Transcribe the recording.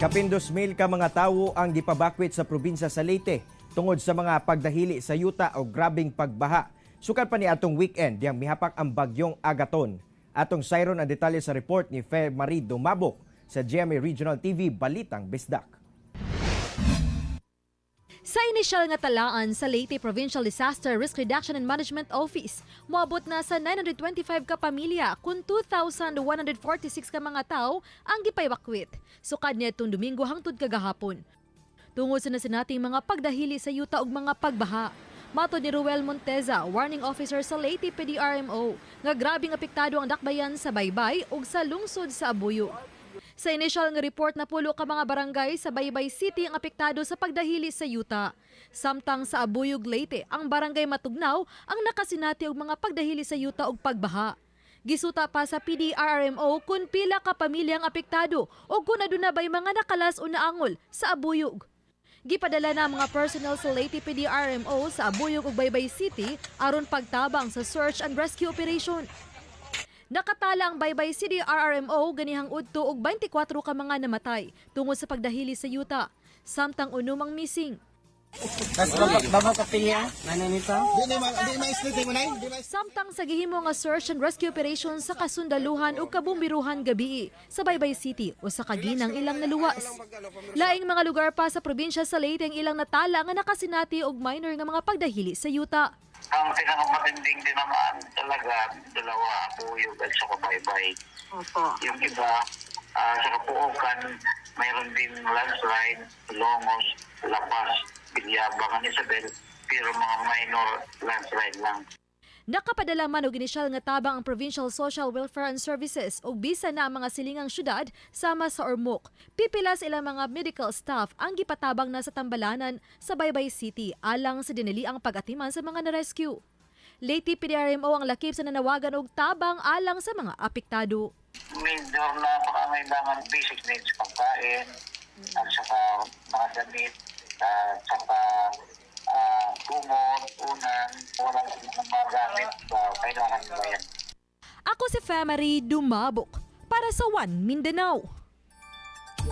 Kapin 2,000 ka mga tawo ang gipabakwit sa probinsya sa Leyte tungod sa mga pagdahili sa yuta o grabing pagbaha. Sukad pa ni atong weekend diyang mihapak ang bagyong Agaton. Atong sayron ang detalye sa report ni Fe Marie Dumabok sa GMA Regional TV Balitang Bisdak. Sa inisyal nga talaan sa Leyte Provincial Disaster Risk Reduction and Management Office, moabot na sa 925 ka pamilya kun 2,146 ka mga tawo ang gipaevacuate. Sukad niadtong Domingo hangtod kagahapon tungod sa nasinating mga pagdahili sa yuta ug mga pagbaha. Matod ni Ruel Monteza, warning officer sa Leyte PDRMO, nga grabing apektado ang dakbayan sa Baybay ug sa lungsod sa Abuyog. Sa initial nga report, napulo ka mga barangay sa Baybay City ang apektado sa pagdahili sa yuta. Samtang sa Abuyog, Leyte, ang barangay Matugnaw ang nakasinati og mga pagdahili sa yuta ug pagbaha. Gisuta pa sa PDRRMO kung pila ka pamilya ang apektado o kung aduna bay mga nakalas o naangol sa Abuyog. Gipadala na ang mga personnel sa Leyte PDRMO sa Abuyog ug Baybay City aron pagtabang sa search and rescue operation. Nakatala ang Baybay City RRMO ganihang udto og 24 ka mga namatay tungod sa pagdahili sa yuta, samtang unom ang missing. Tapos baba, baba kapilya, ano nito? Di ma split mo nay. Di ma Samtang sa gihimo nga search and rescue operation sa kasundaluhan ug kabumbiruhan gabii sa Baybay City, usa ka ginang ilang naluwas. Laing mga lugar pa sa probinsya sa Leyte ang ilang natala nga nakasinati og minor nga mga pagdahili sa yuta. Ang pinakamatinding tinamaan talaga, dalawa, Abuyog at saka Baybay. Yung iba, sa Caloocan, mayroon din landslide, Longos, Lapas, Bilyabang, and Isabel, pero mga minor landslide lang. Nakapadala man og inisyal nga tabang ang Provincial Social Welfare and Services ug bisan na ang mga silingang syudad sama sa Ormoc. Pipila sa ilang mga medical staff ang gipatabang na sa tambalanan sa Baybay City alang sa dinaliang pag-atiman sa mga na-rescue. Leyte PDRMO ang lakip sa nanawagan og tabang alang sa mga apektado. Major na pangangailangan, basic needs, pagkain, at saka mga damit, at saka kumot, unan, walang mga gamit, kailangan nila yan. Ako si Femary Dumabok para sa One Mindanao.